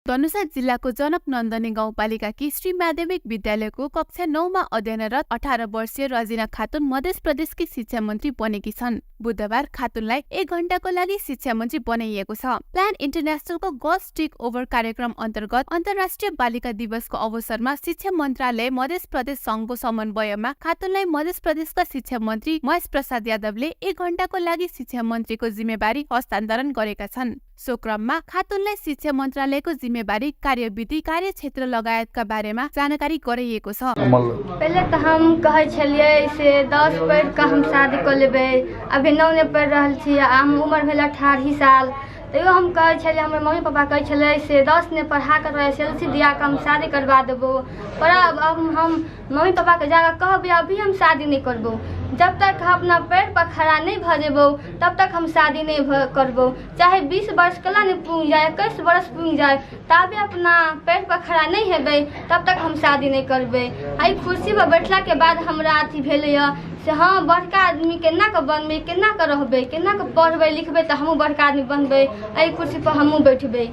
धनुषा जिल्लाको जनक नन्दनी गाउँपालिकाकी श्री माध्यमिक विद्यालयको कक्षा 9 मा अध्ययनरत 18 वर्षीय रजिना खातुन मध्य प्रदेशकी शिक्षा मन्त्री बनेकी छन्। बुधबार खातुनलाई 1 घण्टाको लागि शिक्षा मन्त्री बनाइएको छ। प्लान इन्टरनेशनलको गर्ल्स टेक ओभर कार्यक्रम अन्तर्गत अन्तर्राष्ट्रिय बालिका दिवसको अवसरमा शिक्षा मन्त्रालय मध्य प्रदेश संघको समन्वयमा खातुनलाई मध्य प्रदेशका शिक्षा मन्त्री महेश प्रसाद यादवले 1 घण्टाको लागि शिक्षा मन्त्रीको जिम्मेवारी हस्तान्तरण गरेका छन्। सो क्रममा खातुनलाई शिक्षा मन्त्रालयको जिम्मेवारी, कार्यविधि, कार्यक्षेत्र लगायतका बारेमा जानकारी गराइएको छ। पहिले त हम कहै छलियै से 10 पढ़ के हम शादी कर लेबै, अभी 9 ने पढ़ रहल छी, हम उम्र भेल 18 साल। तैयो हम कहै छलियै, हमर मम्मी पापा कहै छलै से 10 ने पढ़ा कर एसएलसी दिया के हम शादी करवा देबो, पर अब हम मम्मी पापा के जाकर कहबै अभी हम शादी नहीं करबो। जब तक हम अपना पैर पर खड़ा नहीं भ जेबो तब तक हम शादी नहीं करबो। चाहे 20 वर्ष कला नहीं पूग जाए, 21 वर्ष पूग जाए, तभी अपना पैर पर खड़ा नहीं हेबै तब तक हम शादी नहीं करबै। आई कुर्सी पर बैठला के बाद हमरा अथी भेलै से हाँ बड़का आदमी केना के बनबै, केना के रहबै, केना के पढ़बै लिखबै त हमहु बड़का आदमी बनबै, आई कुर्सी पर हमहु बैठबै।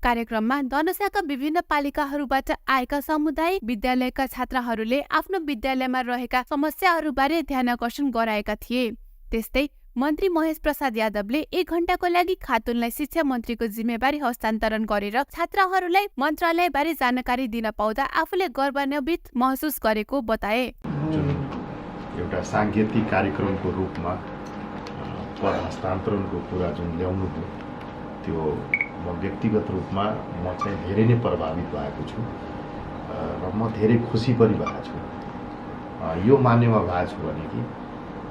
कार्यक्रममा धनुषाका विभिन्न पालिकाहरूबाट आएका सामुदायिक विद्यालयका छात्राहरूले आफ्नो विद्यालयमा रहेका समस्याहरूबारे ध्यानकर्षण गराएका थिए। त्यस्तै मन्त्री महेश प्रसाद यादवले 1 घण्टाको लागि खातुनलाई शिक्षा मन्त्रीको जिम्मेवारी हस्तान्तरण गरेर छात्राहरूलाई मन्त्रालयबारे जानकारी दिन पाउँदा आफूले गौरवान्वित महसुस गरेको बताए। एउटा सांकेतिक कार्यक्रमको रूपमा पद हस्तान्तरणको कुरा जुन ल्याउनु हो त्यो म व्यक्तिगत रूपमा म चाहिँ धेरै नै प्रभावित भएको छु र म धेरै खुसी पनि भएको छु। यो मान्यमा भएको छु भने कि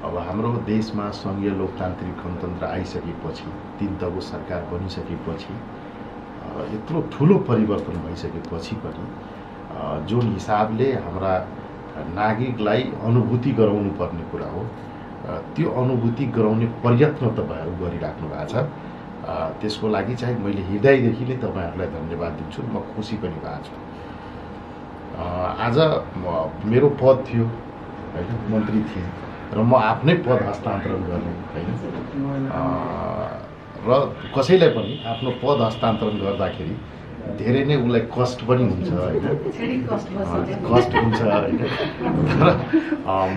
अब हाम्रो देशमा संघीय लोकतान्त्रिक गणतन्त्र आइसकेपछि 3 तहको सरकार बनिसकेपछि यत्रो ठुलो परिवर्तन भइसकेपछि पनि जुन हिसाबले हाम्रा नागरिकलाई अनुभूति गराउनु पर्ने कुरा हो त्यो अनुभूति गराउने प्रयत्न तपाईहरु गरिराख्नु भएको छ। त्यसको लागि चाहिँ मैले हृदयदेखि नै तपाईहरुलाई धन्यवाद दिन्छु। म खुसी पनि भएको छु। आज मेरो पद थियो हैन, मन्त्री थिए र म आफ्नै पद हस्तान्तरण गर्ने हैन र कसैलाई पनि आफ्नो पद हस्तान्तरण गर्दाखेरि धेरै नै उलाई कष्ट पनि हुन्छ हैन, कष्ट हुन्छ हैन, तर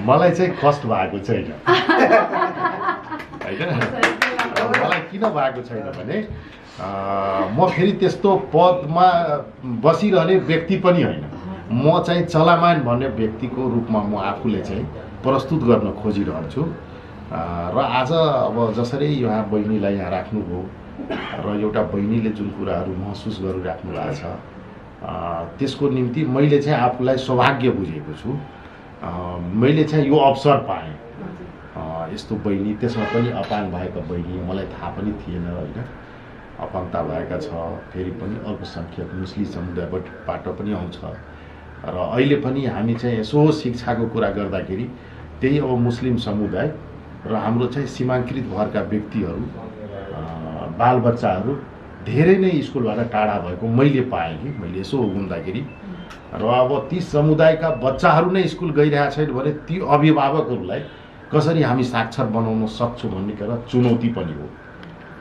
मलाई चाहिँ कष्ट भएको छैन हैन। मलाई किन भएको छैन भने म फेरि त्यस्तो पदमा बसिरहने व्यक्ति पनि होइन। म चाहिँ चलामान भन्ने व्यक्तिको रूपमा म आफूले चाहिँ प्रस्तुत गर्न खोजिरहन्छु र आज अब जसरी यहाँ बहिनीलाई यहाँ राख्नुभयो र एउटा बहिनीले जुन कुराहरू महसुस गरिराख्नु भएको छ त्यसको निम्ति मैले चाहिँ आफूलाई सौभाग्य बुझेको छु। मैले चाहिँ यो अवसर पाएँ। यस्तो बहिनी, त्यसमा पनि अपाङ भएका बहिनी, मलाई थाहा पनि थिएन हैन, अपाङ्गता भएका छ, फेरि पनि अल्पसंख्यक मुस्लिम समुदायबाट पनि आउँछ र अहिले पनि हामी चाहिँ यसो शिक्षाको कुरा गर्दाखेरि त्यही अब मुस्लिम समुदाय र हाम्रो चाहिँ सीमाङ्कृत भएका व्यक्तिहरू, बालबच्चाहरू धेरै नै स्कुलबाट टाढा भएको मैले पाएँ कि मैले यसो घुम्दाखेरि। र अब ती समुदायका बच्चाहरू नै स्कुल गइरहेका छैन भने ती अभिभावकहरूलाई कसरी हामी साक्षर बनाउन सक्छौँ भन्ने कुरा चुनौती पनि हो।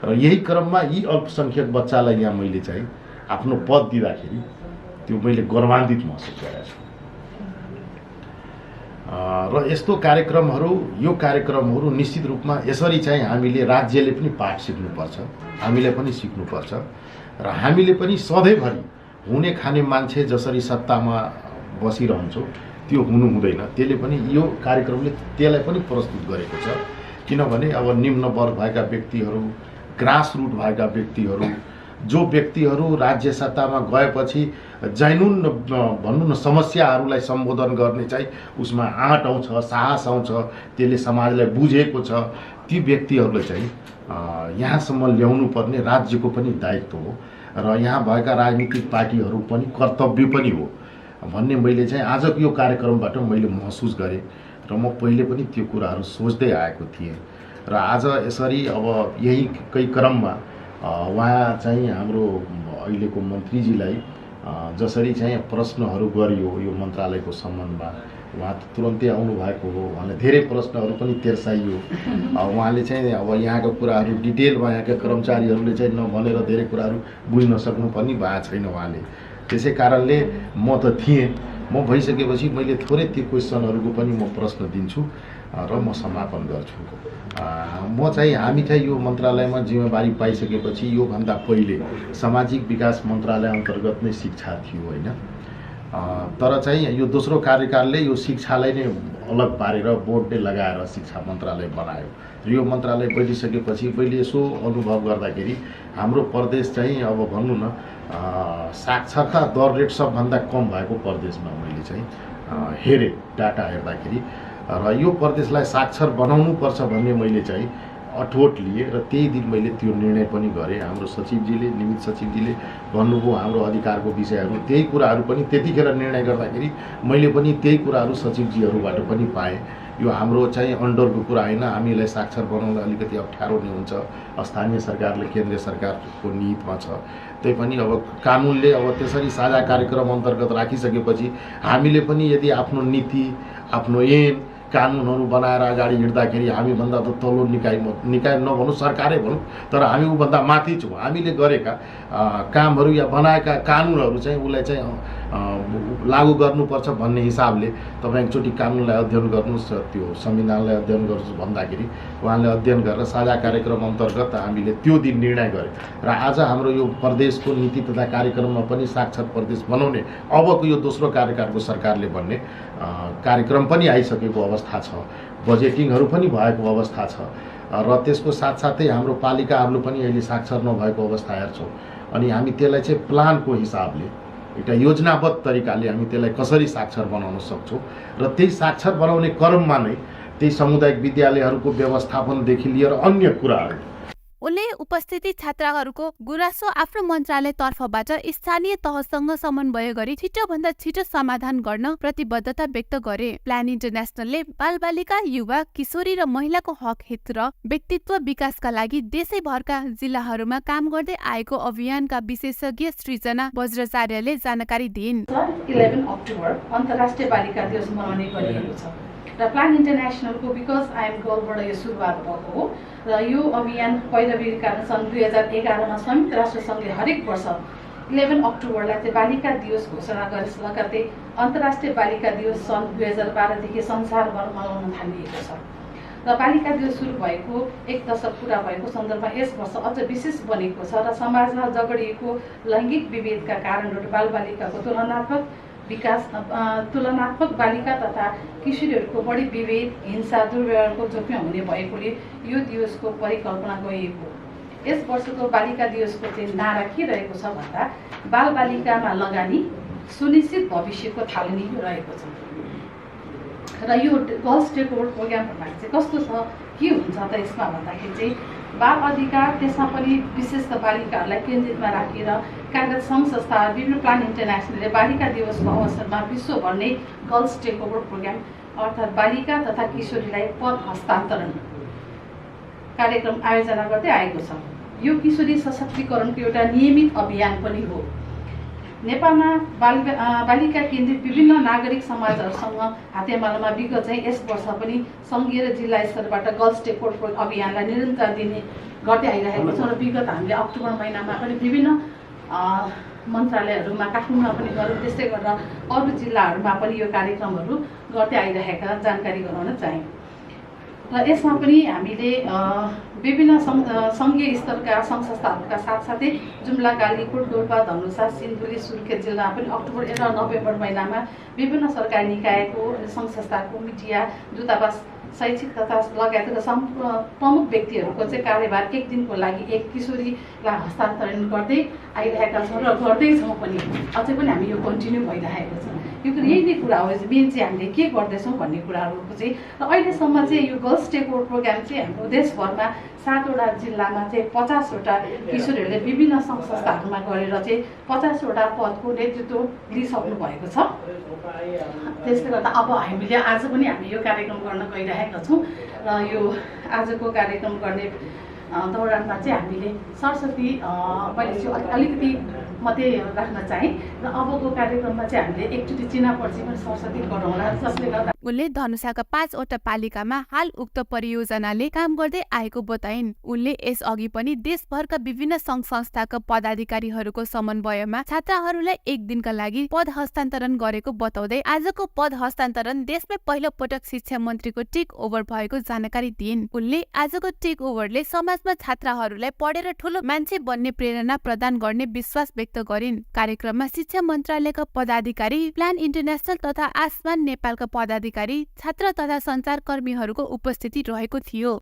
र यही क्रममा यी अल्पसंख्यक बच्चालाई यहाँ मैले चाहिँ आफ्नो पद दिँदाखेरि त्यो मैले गौरवान्वित महसुस गरेको छु। र यस्तो यो कार्यक्रमहरू निश्चित रूपमा यसरी चाहिँ हामीले राज्यले पनि पाठ सिक्नुपर्छ, हामीले पनि सिक्नुपर्छ र हामीले पनि सधैँभरि हुने खाने मान्छे जसरी सत्तामा बसिरहन्छौँ त्यो हुनु हुँदैन। त्यसले पनि यो कार्यक्रमले त्यसलाई पनि प्रस्तुत गरेको छ। किनभने अब निम्न वर्ग भएका व्यक्तिहरू, ग्रास रुट भएका व्यक्तिहरू, जो व्यक्तिहरू राज्य सत्तामा गएपछि जैनुन भन्नु न समस्याहरूलाई सम्बोधन गर्ने चाहिँ उसमा आँट आउँछ, साहस आउँछ, त्यसले समाजलाई बुझेको छ, ती व्यक्तिहरूलाई चाहिँ यहाँसम्म ल्याउनु पर्ने राज्यको पनि दायित्व हो र यहाँ भएका राजनीतिक पार्टीहरू पनि कर्तव्य पनि हो भन्ने मैले चाहिँ आजको यो कार्यक्रमबाट मैले महसुस गरेँ र म पहिले पनि त्यो कुराहरू सोच्दै आएको थिएँ। र आज यसरी अब यहीकै क्रममा उहाँ चाहिँ हाम्रो अहिलेको मन्त्रीजीलाई जसरी चाहिँ प्रश्नहरू गरियो यो मन्त्रालयको सम्बन्धमा उहाँ त तुरन्तै आउनुभएको हो, उहाँले धेरै प्रश्नहरू पनि तेर्साइयो। उहाँले चाहिँ अब यहाँको कुराहरू डिटेलमा यहाँका कर्मचारीहरूले चाहिँ नभनेर धेरै कुराहरू बुझ्न सक्नु पनि भएको छैन उहाँले। त्यसै कारणले म त थिएँ, म भइसकेपछि मैले थोरै त्यो क्वेसनहरूको पनि म प्रश्न दिन्छु र म समापन गर्छु। म चाहिँ हामी चाहिँ यो मन्त्रालयमा जिम्मेवारी पाइसकेपछि योभन्दा पहिले सामाजिक विकास मन्त्रालय अन्तर्गत नै शिक्षा थियो होइन, तर चाहिँ यो दोस्रो कार्यकालले यो शिक्षालाई नै अलग पारेर बोर्डले लगाएर शिक्षा मन्त्रालय बनायो। र यो मन्त्रालय बनिसकेपछि मैले यसो अनुभव गर्दाखेरि हाम्रो प्रदेश चाहिँ अब भन्नु न साक्षरता दर रेट सबभन्दा कम भएको प्रदेशमा मैले चाहिँ हेरेँ डाटा हेर्दाखेरि, र यो प्रदेशलाई साक्षर बनाउनुपर्छ भन्ने मैले चाहिँ अठोट लिएँ र त्यही दिन मैले त्यो निर्णय पनि गरेँ। हाम्रो सचिवजीले, निमित सचिवजीले भन्नुभयो हाम्रो अधिकारको विषयहरू, त्यही कुराहरू पनि त्यतिखेर निर्णय गर्दाखेरि मैले पनि त्यही कुराहरू सचिवजीहरूबाट पनि पाएँ। यो हाम्रो चाहिँ अन्डरको कुरा होइन, हामीलाई साक्षर बनाउन अलिकति अप्ठ्यारो नै हुन्छ, स्थानीय सरकारले केन्द्रीय सरकारको निहितमा छ। त्यही पनि अब कानुनले अब त्यसरी साझा कार्यक्रम अन्तर्गत राखिसकेपछि हामीले पनि यदि आफ्नो नीति, आफ्नो ऐन कानुनहरू बनाएर अगाडि हिँड्दाखेरि हामीभन्दा त तल्लो निकाय नभनौँ, सरकारै भनौँ, तर हामी उभन्दा माथि छौँ। हामीले गरेका कामहरू या बनाएका कानुनहरू चाहिँ उसलाई चाहिँ लागू गर्नुपर्छ भन्ने हिसाबले तपाईँ एकचोटि कानुनलाई अध्ययन गर्नुहोस्, त्यो संविधानलाई अध्ययन गर्नुहोस् भन्दाखेरि उहाँले अध्ययन गरेर साझा कार्यक्रम अन्तर्गत हामीले त्यो दिन निर्णय गरे र आज हाम्रो यो प्रदेशको नीति तथा कार्यक्रममा पनि साक्षर प्रदेश बनाउने अबको यो दोस्रो कार्यकालको सरकारले भन्ने कार्यक्रम पनि आइसकेको अवस्था छ, बजेटिङहरू पनि भएको अवस्था छ र त्यसको साथसाथै हाम्रो पालिकाहरूले पनि अहिले साक्षर नभएको अवस्था हेर्छौँ। अनि हामी त्यसलाई चाहिँ प्लानको हिसाबले एउटा योजनाबद्ध तरिकाले हामी त्यसलाई कसरी साक्षर बनाउन सक्छौँ र त्यही साक्षर बनाउने क्रममा नै त्यही सामुदायिक विद्यालयहरूको व्यवस्थापनदेखि लिएर अन्य कुराहरू उनले उपस्थित छात्राहरूको गुनासो आफ्नो मन्त्रालय तर्फबाट स्थानीय तहसँग समन्वय गरी छिटोभन्दा छिटो समाधान गर्न प्रतिबद्धता व्यक्त गरे। प्लान इन्टरनेसनलले बालबालिका, युवा, किशोरी र महिलाको हक हित र व्यक्तित्व विकासका लागि देशैभरका जिल्लाहरूमा काम गर्दै आएको अभियानका विशेषज्ञ सृजना वज्राचार्यले जानकारी दिइन्। 11 अक्टोबर अन्तर्राष्ट्रिय बालिका दिवस मनाउने गरिएको छ र प्लान इन्टरनेसनलको बिकज आई एम गर्लबाट यो सुरुवात भएको हो र यो अभियान पैरवीका सन् 2011मा संयुक्त राष्ट्रसङ्घले हरेक वर्ष 11 अक्टोबरलाई चाहिँ बालिका दिवस घोषणा गरेर लगातार अन्तर्राष्ट्रिय बालिका दिवस सन् 2012देखि संसारभर मनाउन थालिएको छ र बालिका दिवस सुरु भएको 1 दशक पुरा भएको सन्दर्भमा यस वर्ष अझ विशेष बनेको छ र समाजमा जगडिएको लैङ्गिक विभेदका कारणहरू बालबालिकाको तुलनात्मक बालिका तथा किशोरीहरूको बढी विभेद, हिंसा, दुर्व्यवहारको जोखिम हुने भएकोले यो दिवसको परिकल्पना गरिएको। यस वर्षको बालिका दिवसको चाहिँ नारा के रहेको छ भन्दा बालबालिकामा लगानी सुनिश्चित भविष्यको थालनी रहेको छ र यो गर्ल्स डे प्रोग्राममा चाहिँ कस्तो छ, के हुन्छ त यसमा भन्दाखेरि चाहिँ बाल अधिकार, त्यसमा पनि विशेष त बालिकाहरूलाई केन्द्रितमा राखेर कार्यरत सङ्घ संस्था विभिन्न प्लान इन्टरनेसनलले बालिका दिवसको अवसरमा विश्वभर नै गर्ल्स डे प्रोग्राम अर्थात् बालिका तथा किशोरीलाई पद हस्तान्तरण कार्यक्रम आयोजना गर्दै आएको छ। यो किशोरी सशक्तिकरणको एउटा नियमित अभियान पनि हो। नेपालमा बालिका केन्द्रित विभिन्न नागरिक समाजहरूसँग हातेमालोमा विगत चाहिँ यस वर्ष पनि सङ्घीय र जिल्ला स्तरबाट गर्ल्स डे अभियानलाई निरन्तर दिने गर्दै आइरहेको छ र विगत हामीले अक्टोबर महिनामा पनि विभिन्न मन्त्रालयहरूमा काठमाडौँमा पनि गऱ्यौँ, त्यस्तै गरेर अरू जिल्लाहरूमा पनि यो कार्यक्रमहरू गर्दै आइरहेका जानकारी गराउन चाह्यौँ र यसमा पनि हामीले विभिन्न सङ्घीय स्तरका सङ्घ संस्थाहरूका साथसाथै जुम्ला, कालीकोट, डोल्पा, धनुषा, सिन्धुली, सुर्खेत जिल्लामा पनि अक्टोबर र नोभेम्बर महिनामा विभिन्न सरकारी निकायको, सङ्घ संस्थाको, मिडिया, दूतावास, शैक्षिक तथा लगायतका प्रमुख व्यक्तिहरूको चाहिँ कार्यभार 1 दिनको लागि एक किशोरीलाई हस्तान्तरण गर्दै आइरहेका छौँ र गर्दैछौँ पनि, अझै पनि हामी यो कन्टिन्यू भइरहेको छ। यो यही नै कुरा हो, मेन चाहिँ हामीले के गर्दैछौँ भन्ने कुराहरूको चाहिँ र अहिलेसम्म चाहिँ यो गर्ल्स डे प्रोग्राम चाहिँ हाम्रो देशभरमा 7वटा जिल्लामा चाहिँ 50वटा किशोरीहरूले विभिन्न सङ्घ संस्थाहरूमा गरेर चाहिँ 50वटा पदको नेतृत्व लिइसक्नु भएको छ। त्यसले गर्दा अब हामीले आज पनि हामी यो कार्यक्रम गर्न गइरहेका छौँ र यो आजको कार्यक्रम गर्ने दौडानमा चाहिँ हामीले सरस्वती मैले चाहिँ अलिकति मात्रै राख्न चाहेँ र अबको कार्यक्रममा चाहिँ हामीले एकचोटि चिना पर्ची पनि सरस्वती गरौँला, जसले गर्दा उनले धनुषाका 5वटा पालिकामा हाल उक्त परियोजनाले काम गर्दै आएको बताइन्। उनले यसअघि पनि देशभरका विभिन्न सङ्घ संस्थाका पदाधिकारीहरूको समन्वयमा छात्राहरूलाई एक दिनका लागि पद हस्तान्तरण गरेको बताउँदै आजको पद हस्तान्तरण देशमै पहिलो पटक शिक्षा मन्त्रीको टेक ओभर भएको जानकारी दिइन्। उनले आजको टेक ओभरले समाजमा छात्राहरूलाई पढेर ठूलो मान्छे बन्ने प्रेरणा प्रदान गर्ने विश्वास व्यक्त गरिन्। कार्यक्रममा शिक्षा मन्त्रालयका पदाधिकारी, प्लान इन्टरनेशनल तथा आसमान नेपालका पदाधिकारी, छात्र तथा सञ्चारकर्मीहरूको उपस्थिति रहेको थियो।